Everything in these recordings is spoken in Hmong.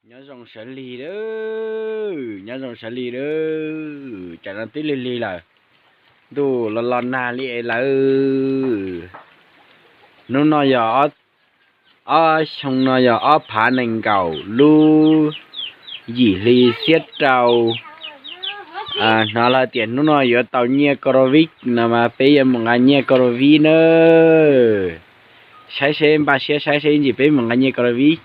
Nyob zoo sawv lig, nyob zoo sawv lig, tam no twb lig lig lawm, ntuj los los nag li es lawm. Hnub no yog ob xyoo no yog ob phav nees nkaum lub yim hli xiab rau. Hnov lawv tias hnub no yuav tau nyiaj Covid no mas peb yuav mus nqa nyiaj Covid na. Saib seb, npaj siab saib seb ib ntsis peb mus nqa nyiaj Covid.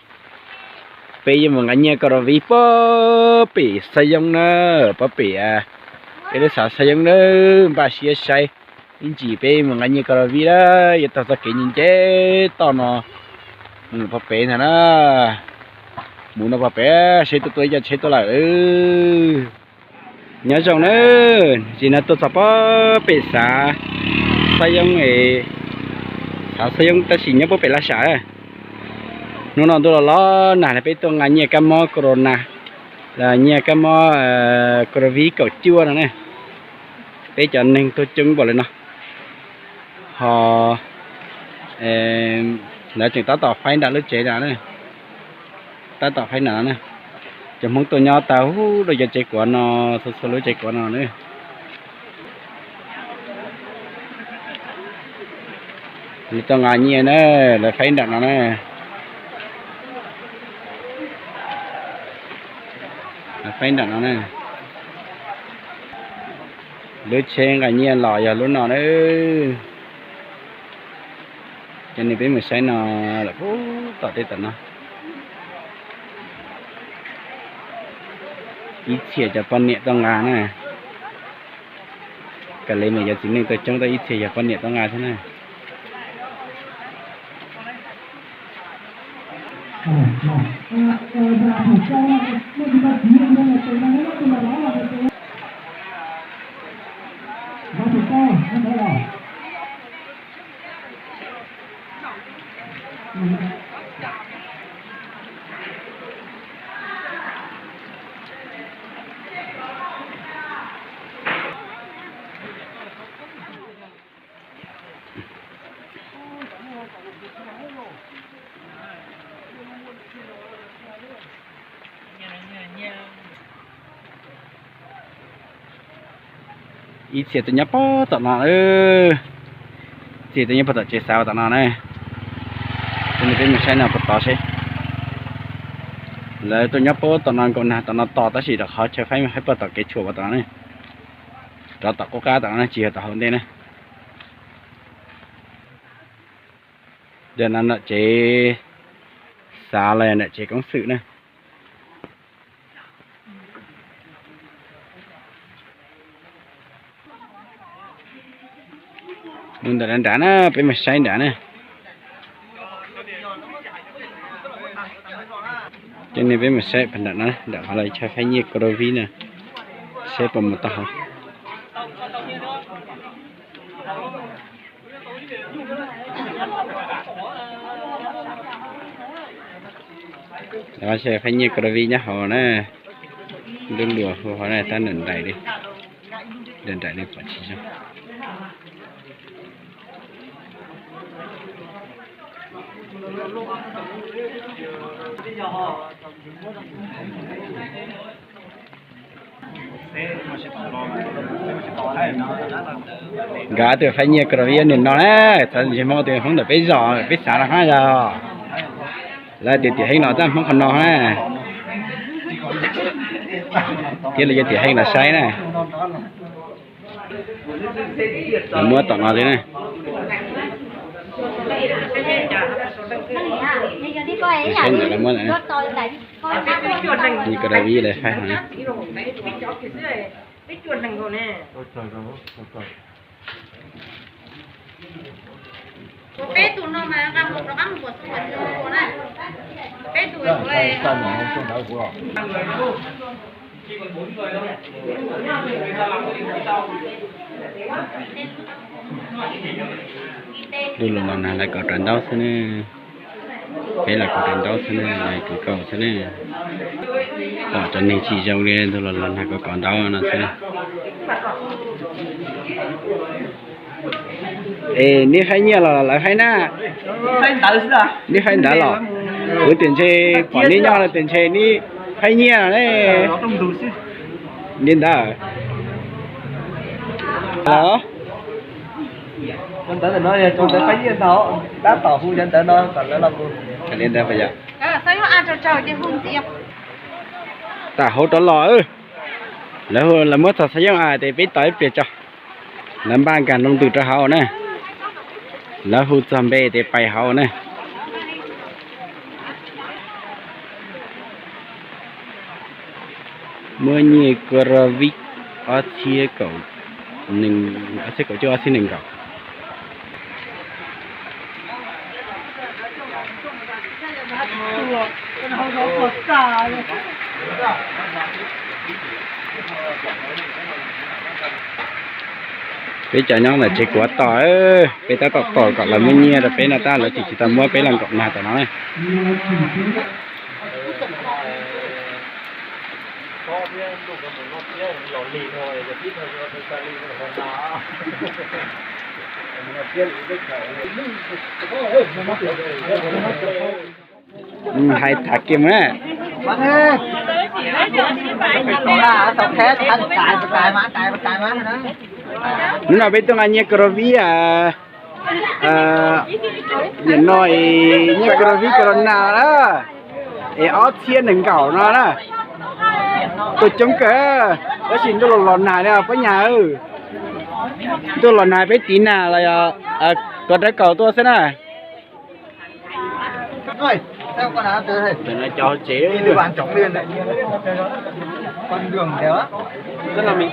Peb yuav mus nqa nyiaj Covid pog pem Xaj Yooj na, pog pem, peb lub xav Xaj Yooj na, npaj siab saib ib ntsis peb mus nqa nyiaj Covid na, yuav taug txoj kev nce nce toj no mus pog pem ntag na. Mus no pog pem seb tuaj tuaj ib co tsheb tuaj lawm. Nyob zoo na, tam no tuaj txog pog pem xav Xaj Yooj, xav Xaj Yooj tab sis nyob pog pem Laj Sam. Hnub no ntuj los los nag na peb tuaj nqa nyiaj kab mob corona, los nyiaj kab mob Covid kaum cuaj no ne. Peb cov neeg tuaj coob npaum li no, ho lawv tseem tab tom faib nram lub tsev na, tab tom faib nram no na. Cov Hmoob tuaj nyob tag huv rau cov tsev kuav no, txhua txhua lub tsev kuav no na. Lawv tuaj nqa nyiaj na, lawv faib nram no na. Lawv faib nram no na. Lub tsheb nqa nyiaj los yog lub no na. Cov neeg peb mus saib no lawm puag tom tej tom no. Ib txhia cov poj niam tuaj nqa na. Kav liam mas cov txiv neej tuaj coob tab ib txhia yog poj niam tuaj nqa thiab na. Ib txhia tuaj nyob puag tom no, txhia tuaj nyob puag tom tsev xav tom no na. Cov neeg peb mus saib no puag tod seb. Lawv tuaj nyob puag tom no nkaum nag tom no tos tab sis rau qhov chaw faib faib puag tom kev tshuam puag tom no ne. Rov tom qub qab tom no tsis yog tom hauv ntej na. Ntawm no nram tsev xav los yog nram tsev koob xwm na. Mus ntawm nrad na, peb mus saib nrad na. Cov neeg peb mus saib puag nram no, nram qhov lawv chaw faib nyiaj Covid na, saib puas mus tau hauv. Lawv chaw faib nyiaj Covid nyob hauv na, lub luas hu hauv na, tab nram nraim li, nram nraim li pom tsis zoo. Nkawd tus faib nyiaj Covid nim no na, txawv ntsis Hmoob tus Hmoob ntawm peb zos peb xav no hab yog. Lawv tias tiam heev los tab Hmoob qhov no na, thiab lawv yog tiam heev los saib na. Lawv muab tom no li na. Saib ntawm lawv muab ntawm na. Nyiaj Covid lawv faib no na. Lub luas los nag lawv kov rau ntaub xwb ne. Peb los kov rau ntaub xwb ne, lawv kov kaum xwb ne. Pom cov neeg tsis zoo li, lub luas los nag kov kov ntaub no xwb ne. Es neb faib nyiaj los lawv faib na? Neb faib ntawv los? Kuv tias ntshe pom neb nyob no tias ntshe neb Phaib nyiaj ne. Li ntawd. Los, li ntawd, tam hauv rov los. Lawv muab txog xab yooj a tes peb tos ib pliag tso. Lawv npaj nkag nroo ntws rau hauv na. Lawv hu txog npe tes pais hauv na. Muab nyiaj Covid ob txhiab kaum, ob txhiab kaum cuaj, ob txhiab nees nkaum. Peb cov nyob ntawm tsev kuav tos, peb tab tom tos kom lawv muab nyiaj rau peb no tab lawv tseem tsis tau muab peb los nkaum nag tom no na. Hais tham kiag mus na. Hnub no peb tuaj nqa nyiaj Covid, nim no nyiaj Covid corona na, es ob txhiab nees nkaum no na. Tuaj coob kawg, tab sis ntuj los los nag li pob nyas. Ntuj los nag peb tiv nag los yog kov dawb kaus tuaj xwb na. Ntawm no cov hauv tsev. Ntawm no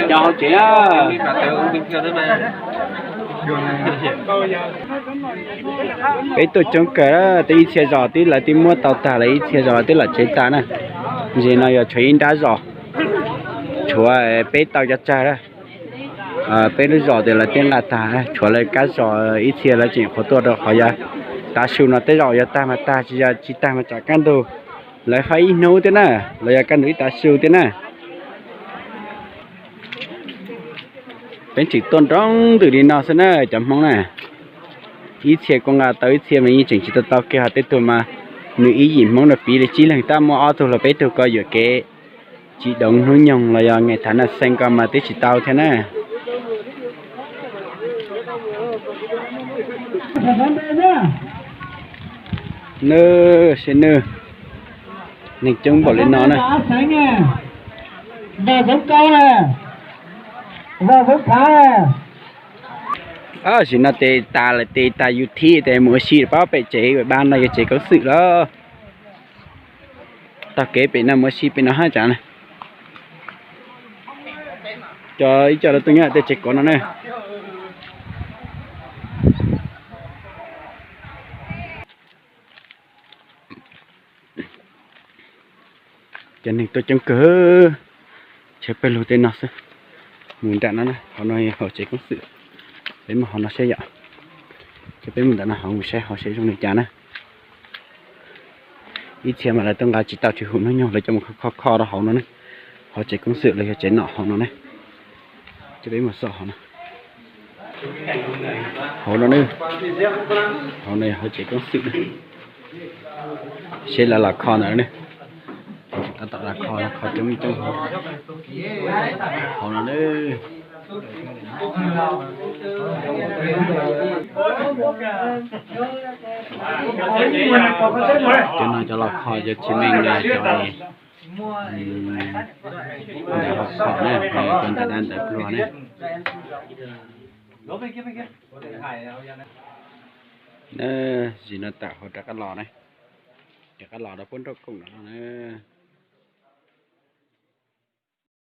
cov hauv tsev. Peb tuaj coob kawg, twb ib txhia zos twb lawv twb muab tau tag lawm, ib txhia zos twb lam tsev tag na. Ntsis no yog tshuav ib nrab zos, tshuav peb tau cov tsawg na. Peb lub zos tes lawv twb nqa tag, tshuav lawv kab zos ib txhia lawv tseem qhuav tuaj rau qhov yog tav su no, tej zaum yog tag mas tag, tsis yog tsis tag mas tsam kaj ntug lawv faib ib hnub thiab na, los yog kaj ntug ib tav su thiab na. Peb tseem tuaj nroo ntws li no xwb na cov Hmoob na. Ib txhia kuj nqa tau, ib txhia mas yeej tseem tsis tau tau kiag, ho tej tug mas nws ib yim Hmoob no piv li tsib leeg tab muaj ob tug los peb tug ko yuam kev tsis doov hnub nyoog los yog ngaim thav nas xees ko mas twb tsis tau thiab na. Nws, seb nws, neeg coob npaum li no na. Tam sim no tes tas lawm, tes tas yus thib tes mus ua si pab pem tsev, ba no yog tsev koob xwm lawm. Taug kev pem no mus ua si pem no hab tsam na. Cov ib co lawv tuaj nyob tej tsev kov no na. Cov neeg tuaj coob kawg, tsheb pawg lug tej no xwb. Mus nram no na, hauv no yog hauv tsev koob xwm. Peb mus hauv no saib yom. Ces peb mus ntawm no hauv mus saib hauv seb zoo li cas na. Ib txhia mas lawv tuaj nqa tsis tau, tsis hum hnub nyoog, lawv coj mus kho kho rau hauv no ne. Hauv tsev koob xwm los yog tsev nom hauv no ne. Ces peb mus xauj hauv no. Hauv no ne, hauv no yog hauv tsev koob xwm ne. Seb lawv los kho ntawm no ne. Tab tom los kho, los kho coob coob hauv no ne. Cov no cov los kho cov tsis meej no cov ntawm hauv kho ne, cov ntawm dab ntawm pluag ne. Zim no tam hauv rov qab los ne, rov qab los rau puab nrauj kooj no na.